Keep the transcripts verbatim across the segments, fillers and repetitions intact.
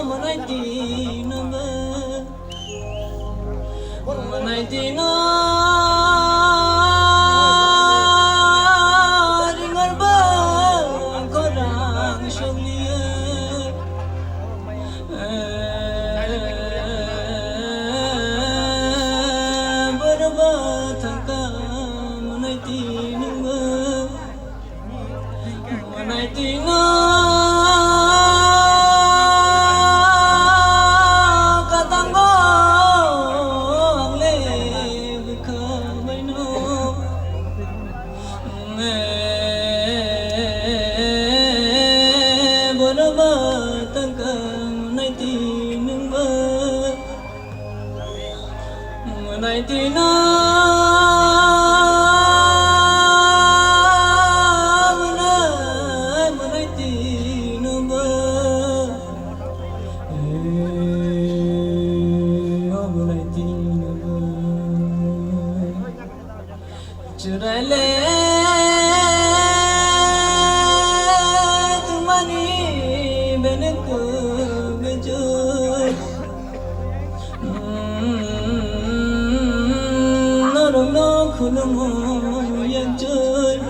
Mwnai twi nwngbo, mwnai twi no ringor bo khorang sokliya. Borok bo thangkha mwnai twi nwngbo. Mwnai twi no katango ang le bwkha bai no. Bono bo tangka mwnai twi nwngbo. Mwnai twi no, mwnai, mwnai twi no bo. Eh, o mwnai twi no bo. Chwrai le tongmani bene kwbejwk. Norokno khulumo yakjwk.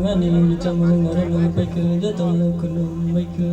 Ani chamung norokno paikha, jotono khulum baikha.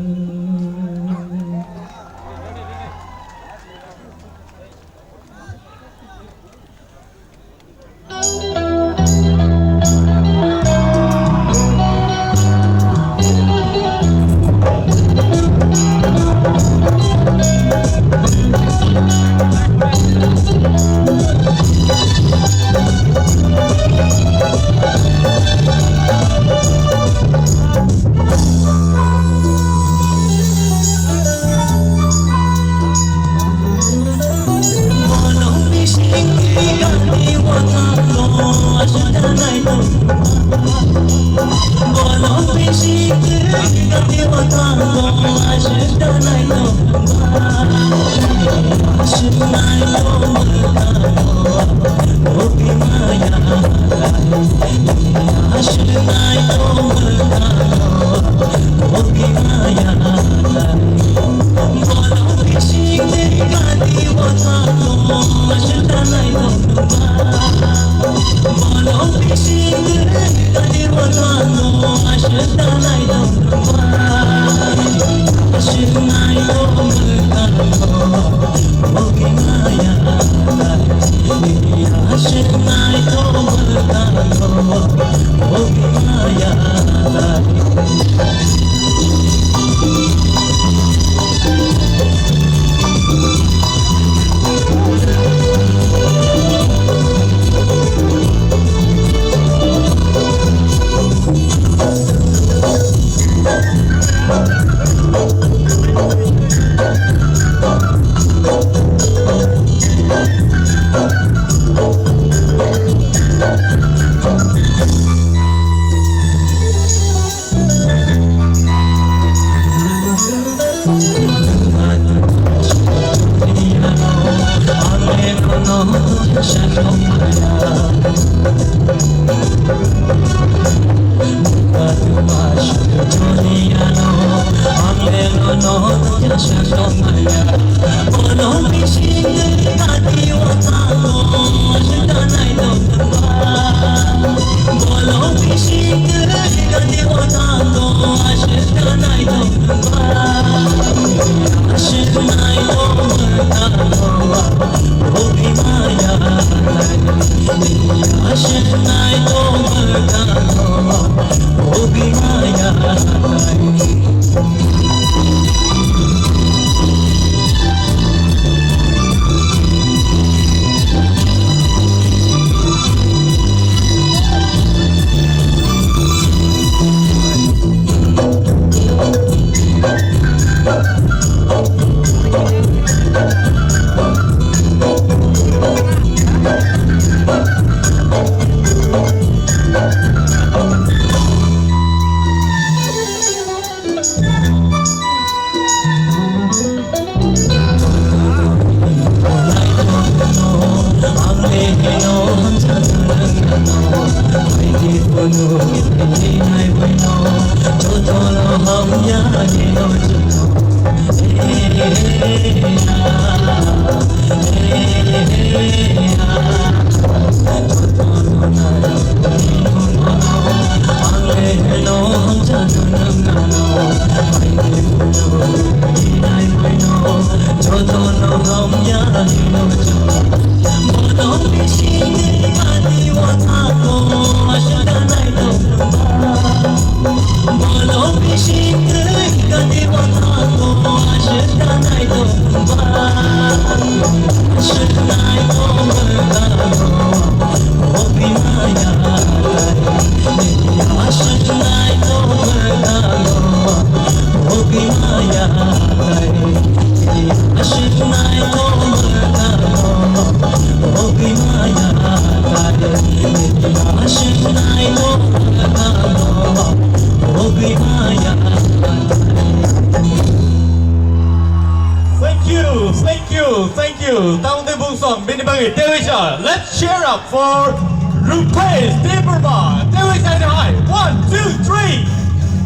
Thank you, thank you, thank you. Tangde bungsong bini bagwi tewi sa. Let's cheer up for Rupesh Debbarma. Tewi sa hai. One, two, three,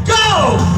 go!